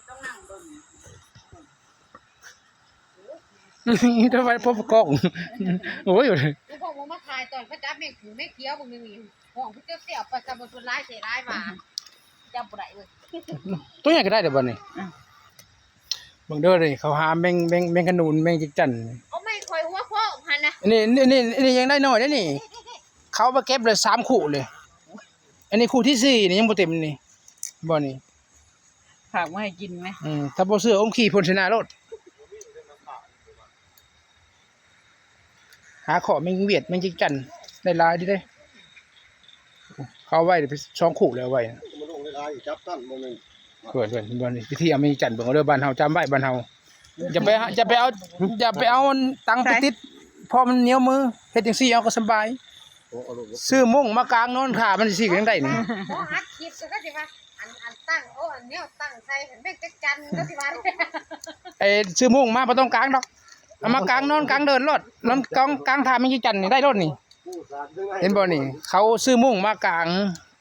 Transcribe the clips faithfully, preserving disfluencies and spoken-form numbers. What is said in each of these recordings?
ต้องนั่งเบิ่ง ทำไมพบกล้อง โอ้ย กูบอกว่ามาถ่ายตอนเขาจับแม่งถือแม่งเขียวมึงนี่ห้องพี่เจ้าเสี่ยวไปสมุดคนร้ายเสียร้ายมาจับบ่ได้เว้ย ตัวใหญ่ก็ได้เดี๋ยวบ่นี่ อืม เบิ่งเด้อนี่เขาหาแมงแมงแมงขนุนแมงจิกจั่น เอาไม่คอยหัวโค้งหันนะ นี่นี่นี่นี่ยังได้น้อยเด้อนี่ เขาไปเก็บเลยสามคู่เลย อันนี้คู่ที่สี่นี่ยังบ่เต็มนี่ บ่นี่ ฝากมาให้กินไหม อืม ถ้าบ่เชื่ออมขี้พ่นใส่หน้าโลด หาขอแมงเวียดแมงจิกจั่นได้หลายดีเด้ เขาเอาไว้สองคู่แล้วเอาไว้ มันลงได้หลายอยู่ จับตั้นโมเมนต์ เพื่อนเพื่อนเพื่อนพิธีเอาแมงจิกจั่นเบิ่งเอาเด้อบ้านเฮาจำไว้บ้านเฮา อย่าไปอย่าไปเอาอย่าไปเอาตังไปติด เพราะมันเหนียวมือ เฮ็ดจังซี่เอาก็สบาย โอ้เอาลง ซื้อมุ้งมากางนอนถ่ามันสิยังได้นี่ โอ้อัดคลิปก็สิว่า อันอันตั้งโอ้อันเนี้ยตั้งใส่เห็นแม่งจักจันก็สิว่า ไอ้ซื้อมุ้งมาบ่ต้องกางดอก เอามากางนอนกางเดินโลด นอนกางกางถ่าแมงจิกจั่นนี่ได้โลดนี่ เห็นบ่นี่ เขาซื้อมุ้งมากาง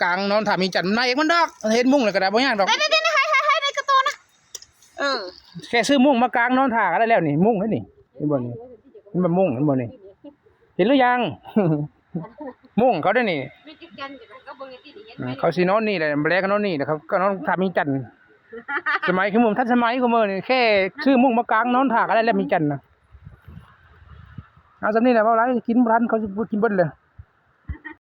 กางนอนถ่าแมงจิกจั่นมันมาเองมันดอก เห็นมุ้งแล้วก็ได้บ่ยากดอก ได้ได้ได้ให้ให้ให้ในกระโตนะ เออ แค่ซื้อมุ้งมากางนอนถ่าก็ได้แล้วนี่ มุ้งนี่นี่ เห็นบ่นี่ มันเป็นมุ้ง เห็นบ่นี่ เห็นหรือยัง มุ้งเขาได้นี่ มีจักจันอยู่นะก็เบิ่งอยู่ที่นี่เห็นไหม อืม เขาสินอนนี่แหละ แลกนอนนี่แหละ เขาก็นอนถ่าแมงจิกจั่น สมัยคือมันทันสมัยคือมื้อนี่ แค่ซื้อมุ้งมากางนอนถ่าก็ได้แล้วแมงจิกจั่นนะ เอาสำนี้แหละ เว้าหลายกินบ่ทัน เขาสิกินเบิดเลย